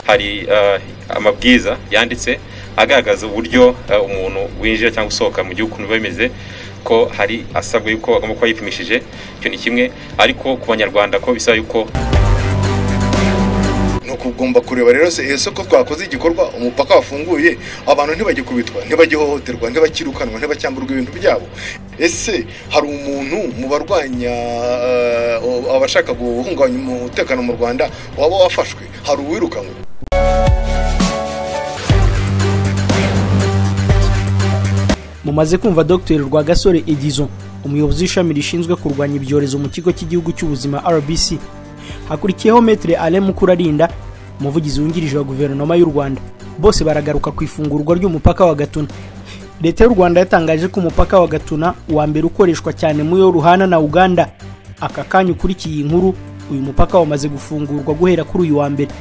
Hari amabwiriza yanditse agaragaza uburyo umuntu winjira cyangwa usohoka mu gihugu biba bimeze, ko hari asabwa yuko agomba kuba yipimishije. Icyo ni kimwe, ariko ku banyarwanda ko bisaba yuko ugomba kureba rero se ese ko twakoze igikorwa, umupaka wafunguye, abantu ntibagikubitwa, ntibagihohoterwa, ntibakirukanwa, ntibacyamburwa ibintu byabo. Ese hari umuntu mu barwanya abashaka guhungabanya umutekano mu Rwanda waba wafashwe? Hari uwirukanwe? Mumaze kumva Dr Rwagasore Edison, umuyobozi w'ishami rishinzwe kurwanya ibyorezo mu kigo cy'igihugu cy'ubuzima RBC. Hakurikiyeho Maître Alain Mukurarinda, umuvugizi wungirije wa guverinoma y'u Rwanda. Bose baragaruka ku ifungurwa ry'umupaka wa Gatuna. Leta y'u Rwanda yatangaje ko umupaka wa Gatuna wa mbere ukoreshwa cyane mu yo ruhana na Uganda. Aka kanya ukurikiye inkuru, uyu mupaka wamaze gufungurwa guhera kuri uyu wa mbere.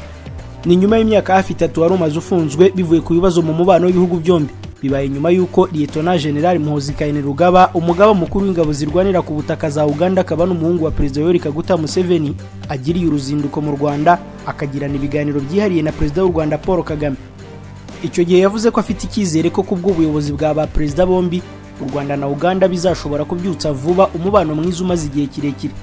Ni nyuma y'imyaka hafi 3 wari umaze ufunzwe bivuye ku bibazo mu mubano w'ibihugu byombi. Bibaye nyuma y'uko Lieutenant General Muhoozi Kainerugaba, umugaba mukuru w'ingabo zirwanira ku butaka za Uganda akaba n'umuhungu wa Perezida Yoweri Kaguta Museveni, agiriye uruzinduko mu Rwanda akagirana ibiganiro byihariye na Perezida w'u Rwanda Paul Kagame. Icyo gihe yavuze ko afite icyizere ko kubw'ubuyobozi bwa ba perezida bombi, u Rwanda na Uganda bizashobora kubyutsa vuba umubano mwiza umaze igihe kirekire.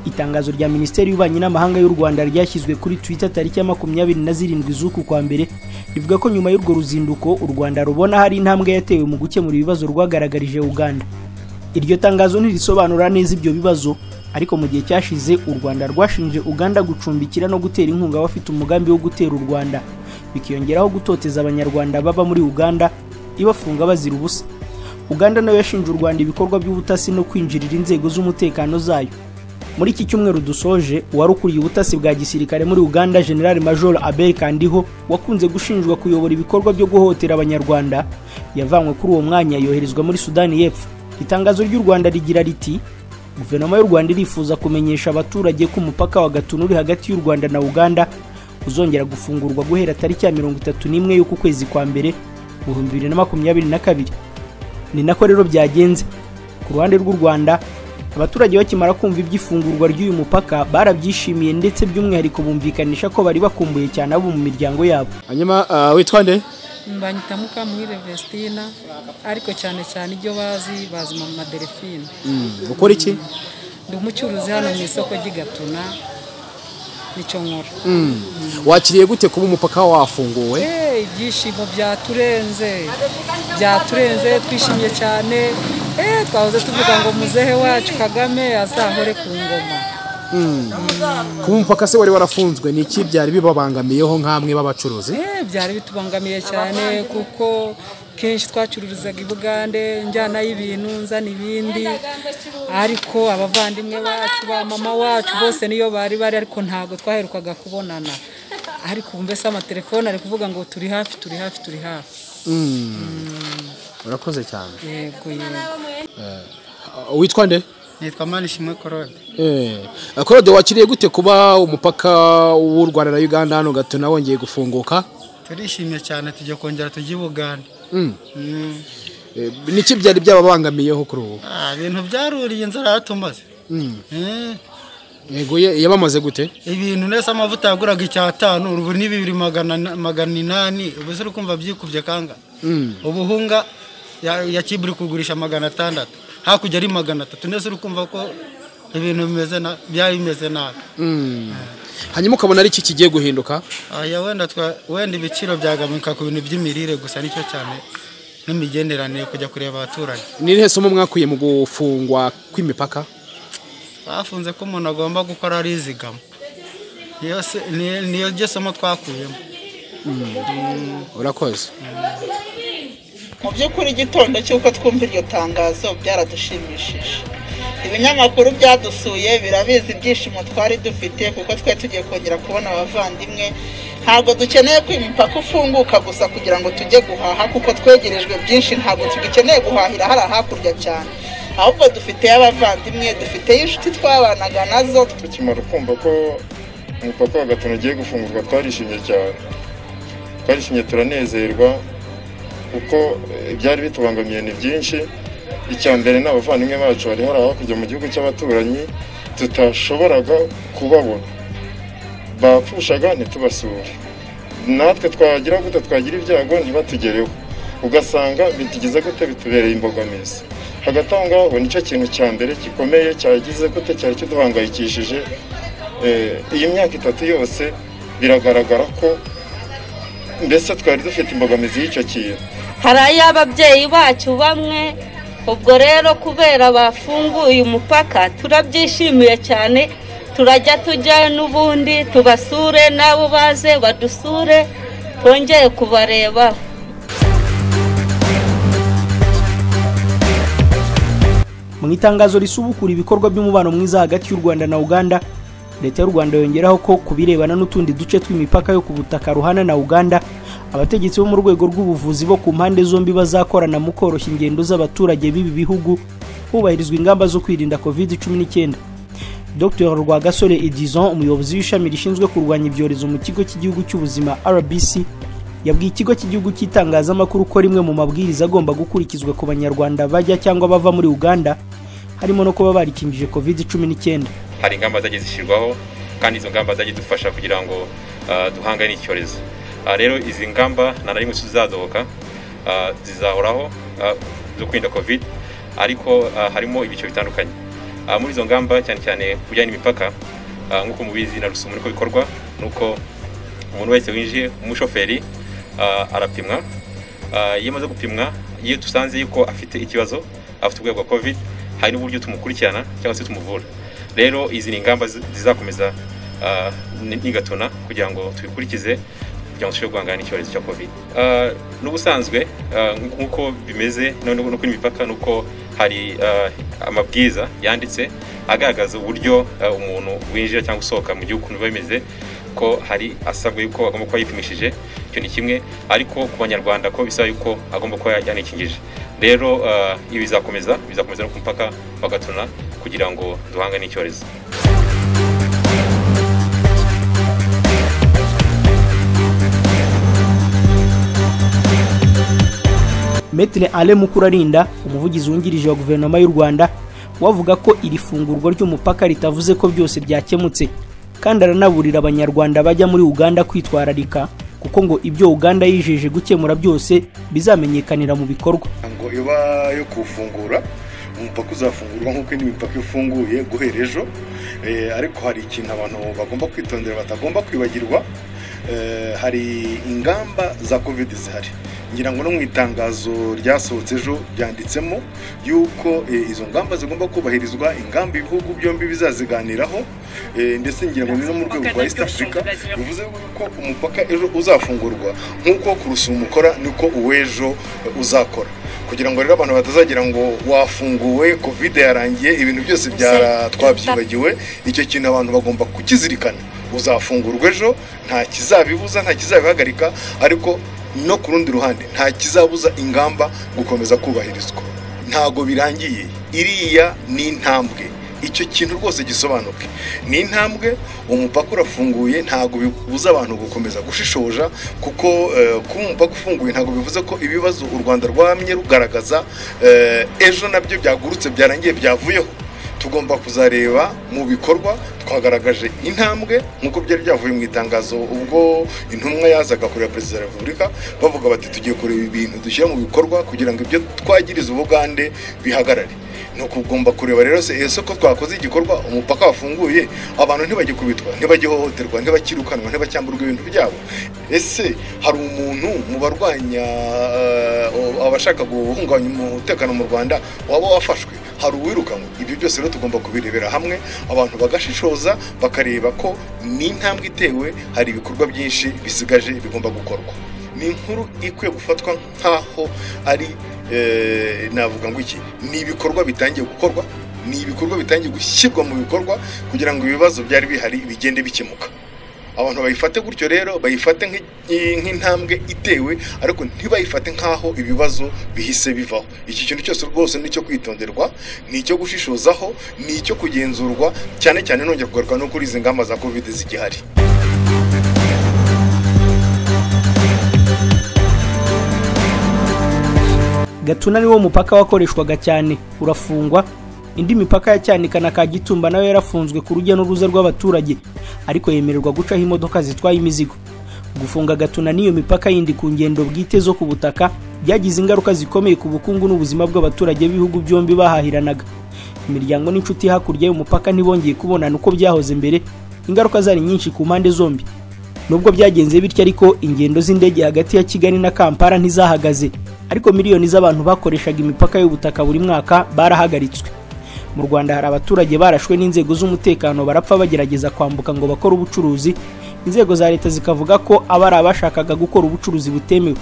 Itangazo rya Minisiteri y'Ububanyi n'Amahanga y'u Rwanda ryashyizwe kuri Twitter tariki ya 27 z'uku kwa mbere rivuga ko nyuma y'urwo ruzinduko u Rwanda rubona hari intambwe yatewe mu gukemura ibibazo rwagaragarije Uganda. Iryo tangazo ntirisobanura neza ibyo bibazo, ariko mu gihe cyashize u Rwanda rwashinje Uganda gucumbikira no gutera inkunga abafite umugambi wo gutera u Rwanda, bikiyongeraho gutoteza abanyarwanda baba muri Uganda ibafunga bazira ubusa. Uganda nayo yashinje u Rwanda ibikorwa by'ubutasi no kwinjirira inzego z'umutekano zayo. Muri iki cyumweru dusoje, uwarukuriye ubutasi bwa gisirikare muri Uganda General Major Abel Kandiho, wakunze gushinjwa kuyobora ibikorwa byo guhotera abanyarwanda, yavanywe kuri uwo mwanya yoherezwa muri Sudani y'Epfo. Itangazo ry'u Rwanda rigira riti: Guverinoma y'u Rwanda irifuza kumenyesha abaturage ko umupaka wa Gatuna uri hagati y'u Rwanda na Uganda uzongera gufungurwa guhera tariki ya 31 y'uku kwezi kwa mbere mu 2022. Ni nako rero byagenze. Ku ruhande rw'u Rwanda, abaturage bakimara kumva iby'ifungurwa ry'uyu mupaka barabyishimiye, ndetse by'umwihariko bumvikanisha ko bari bakumbuye cyane abo mu miryango yabo. Hanyuma witwa nde? Mbanyita Mukamuhire Vestina, ariko cyane cyane ibyo bazi bazi Mama Delphine. Ukora iki? Ndi umucuruzi hano mu isoko ry'Igatuna, nicyo nkora. Wakiriye gute kuba umupaka wafunguwe? Ibyishimo byaturenze, byaturenze, twishimye cyane. Twahoze tuvuga ngo muzehe wacu Kagame azahore ku ngoma. Kuba umupaka se wari warafunzwe ni iki byari bibabangamiyeho nk'amwe b'abacuruzi? Byari bitubangamiye cyane kuko kenshi twacururizaga i Bugande, njyana y'ibintu nzana ibindi, ariko abavandimwe bacu ba mama wacu bose niyo bari bari, ariko ntago twaherukaga kubonana. Ariko ubu mbese amatelefone ari kuvuga ngo turi hafi, turi hafi, turi hafi. Urakoze cyane. Yego yego. Witwa nde? Nitwa Manishimwe Claude. Claude, wakiriye gute kuba umupaka w'u Rwanda na Uganda hano Gatuna wongeye gufunguka? Turishimye cyane, tujye kongera tujye Bugande. Niki byari byababangamiyeho kuri ubu? Ibintu byaruriye, inzara yatumaze. Yego, yabamaze gute? Ibintu nese amavuta yaguraga 5, ubu ni 2800, ubu se ukumva byikubye kanga. Ubuhunga ya kiburi kugurisha 600, hakujya ari 300, nese urukumva ko ibintu bimeze na byari bimeze nabi. Hanyuma ukabona ari iki kigiye guhinduka? Aya wenda ibiciro byagabanuka ku bintu by'imirire gusa, nicyo cyane, n'imigenderanire, kujya kureba abaturanyi. Ni irihe somo mwakuye mu gufungwa kw'imipaka? Bafunze ko umuntu agomba gukora arizigama. Niyo ryo somo twakuyemo. Urakoze. Mu by'ukuri igitondo cy'uko twumva iryo tangazo byaradushimishije. Ibinyamakuru byadusuye birabizi ibyishimo twari dufite, kuko twari tugiye kongera kubona abavandimwe. Ntabwo dukeneye ko imipaka ufunguka gusa kugira ngo tujye guhaha, kuko twegerejwe byinshi, ntabwo tugikeneye guhahira hari hakurya cyane, ahubwo dufite abavandimwe, dufite inshuti twabanaga nazo. Tukimara kumva ko umupaka wa Gatuna ugiye gufungurwa twarishimye cyane, twarishimye turanezerwa, kuko ibyari bitubangamiye ni byinshi. Icya mbere ni abavandimwe bacu bari hari hakurya mu gihugu cy'abaturanyi tutashoboraga kubabona, bapfushaga ntitubasure, Natwe twagira gute, twagira ibyago ntibatugereho, ugasanga bitugize gute, bitubereye imbogamizi. Hagati aho ngaho nicyo kintu cya mbere gikomeye cyagize gute, cyari kiduhangayikishije. Iyi myaka 3 yose biragaragara ko mbese twari dufite imbogamizi y'icyo kintu. Hari ay'ababyeyi bacu bamwe, ubwo rero kubera bafunguye umupaka turabyishimiye cyane, turajya tujya n'ubundi tubasure nabo baze badusure, twongeye kubareba. Mu itangazo risubukura ibikorwa by'umubano mwiza hagati y'u Rwanda na Uganda, Leta y'u Rwanda yongeraho ko kubirebana n'utundi duce tw'imipaka yo ku butaka ruhana na Uganda, abategetsi bo mu rwego rw'ubuvuzi bo ku mpande zombi bazakorana mu koroshya ingendo z'abaturage b'ibi bihugu hubahirizwa ingamba zo kwirinda COVID-19. Dr Rwagasore Edison, umuyobozi w'ishami rishinzwe kurwanya ibyorezo mu kigo cy'igihugu cy'ubuzima RBC, yabwiye ikigo cy'igihugu cy'itangazamakuru ko rimwe mu mabwiriza agomba gukurikizwa ku banyarwanda bajya cyangwa bava muri Uganda harimo no kuba barikingije COVID-19. Hari ingamba zagiye zishyirwaho kandi izo ngamba zagiye dufasha kugira ngo duhangane n'icyorezo. Rero izi ngamba nta na rimwe zizadohoka, zizahoraho zo kwirinda COVID, ariko harimo ibice bitandukanye. Muri izo ngamba cyane cyane kujyana n'imipaka, nk'uko mubizi na Rusumo niko bikorwa, nuko umuntu wese winjiye umushoferi arapimwa. Iyo amaze gupimwa, iyo dusanze yuko afite ikibazo, afite ubwoba bwa COVID, hari n'uburyo tumukurikirana cyangwa se tumuvura. Rero izi ni ingamba zizakomeza n'igatuna kugira ngo tubikurikize kugira ngo dushobore guhangana n'icyorezo cya COVID. N'ubusanzwe nk'uko bimeze no kuri imipaka, nuko hari amabwiriza yanditse agaragaza uburyo umuntu winjira cyangwa usohoka mu gihugu biba bimeze, ko hari asabwa yuko agomba kuba yipimishije, icyo ni kimwe, ariko ku banyarwanda ko bisaba yuko agomba kuba yanikingije. Rero ibi bizakomeza no ku mupaka wa Gatuna kugira ngo duhangane n'icyorezo. Maître Alain Mukurarinda, umuvugizi wungirije wa guverinoma y'u Rwanda, wavuga ko iri fungurwa ry'umupaka ritavuze ko byose byakemutse, kandi aranaburira abanyarwanda bajya muri Uganda kwitwararika, kuko ngo ibyo Uganda yijeje gukemura byose bizamenyekanira mu bikorwa. Ngo iba yo kufungura umupaka uzafungurwa nk'uko indi mipaka ifunguye guhera ejo, ariko hari ikintu abantu bagomba kwitondera batagomba kwibagirwa. Hari ingamba za COVID zihari, ngira ngo no mu itangazo ryasohotse ejo byanditsemo yuko izo ngamba zigomba kubahirizwa, ingamba ibihugu byombi bizaziganiraho, ndetse ngira ngo no mu rwego rwa East Africa. Bivuze ko umupaka ejo uzafungurwa nk'uko ku Rusumo ukora niko uw'ejo uzakora, kugira ngo rero abantu batazagira ngo wafunguwe COVID yarangiye ibintu byose twabyibagiwe. Icyo kintu abantu bagomba kukizirikana, uzafungurwa ejo nta kizabibuza, nta kizabihagarika, ariko no ku rundi ruhande nta kizabuza ingamba gukomeza kubahirizwa. Ntago birangiye, iriya ni intambwe, icyo kintu rwose gisobanuke, ni intambwe. Umupaka urafunguye ntago bibuza abantu gukomeza gushishoja, kuko kuba umupaka ufunguye ntago bivuze ko ibibazo u Rwanda rwamye rugaragaza ejo nabyo byagurutse byarangiye byavuyeho. Tugomba kuzareba mu bikorwa. Twagaragaje intambwe nk'uko byari byavuye mu itangazo ubwo intumwa yazaga kureba Perezida wa Repubulika, bavuga bati tugiye kureba ibintu dushyira mu bikorwa kugira ngo ibyo twagiriza Ubugande bihagarare. Ni ukugomba kureba rero ese ko twakoze igikorwa, umupaka wafunguye, abantu ntibagikubitwa, ntibagihohoterwa, ntibakirukanwa, ntibacyamburwa ibintu byabo. Ese hari umuntu mu barwanya abashaka guhungabanya umutekano mu Rwanda waba wafashwe? Hari uwirukanwe? Ibyo byose rero tugomba kubirebera hamwe, abantu bagashishoza bakareba ko ni intambwe itewe, hari ibikorwa byinshi bisigaje bigomba gukorwa. Ni inkuru ikwiye gufatwa nk'aho ari navuga ngo iki ni ibikorwa bitangiye gukorwa, ni ibikorwa bitangiye gushyirwa mu bikorwa kugira ngo ibibazo byari bihari bigende bikemuka. Abantu bayifate gutyo rero, bayifate nk'intambwe itewe, ariko ntibayifate nk'aho ibibazo bihise bivaho. Iki kintu cyose rwose ni icyo kwitonderwa, ni icyo gushishozaho, ni icyo kugenzurwa, cyane cyane nongera kugaruka no kuri izi ngamba za COVID zigihari. Gatuna niwo mupaka wakoreshwaga cyane urafungwa, indi mipaka ya Cyanika na Kagitumba nayo yarafunzwe ku rujya n'uruza rw'abaturage, ariko yemererwa gucaho imodoka zitwaye imizigo. Gufunga Gatuna n'iyo mipaka yindi ku ngendo bwite zo ku butaka byagize ingaruka zikomeye ku bukungu n'ubuzima bw'abaturage b'ibihugu byombi bahahiranaga. Imiryango n'inshuti hakurya y'umupaka ntibongeye kubonana uko byahoze mbere. Ingaruka zari nyinshi ku mpande zombi. Nubwo byagenze bityo ariko, ingendo z'indege hagati ya Kigali na Kampala ntizahagaze, ariko miliyoni z'abantu bakoreshaga imipaka y'ubutaka buri mwaka barahagaritswe. Mu Rwanda hari abaturage barashwe n'inzego z'umutekano barapfa bagerageza kwambuka ngo bakore ubucuruzi, inzego za leta zikavuga ko aba ari abashakaga gukora ubucuruzi butemewe.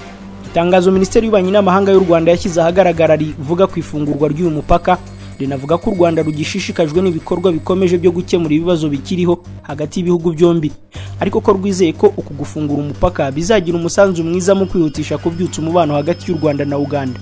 Itangazo Minisiteri y'Ububanyi n'Amahanga y'u Rwanda yashyize ahagaragara rivuga ku ifungurwa ry'uyu mupaka rinavuga ko u Rwanda rugishishikajwe n'ibikorwa bikomeje byo gukemura ibibazo bikiriho hagati y'ibihugu byombi, ariko ko rwizeye ko uku gufungura umupaka bizagira umusanzu mwiza mu kwihutisha kubyutsa umubano hagati y'u Rwanda na Uganda.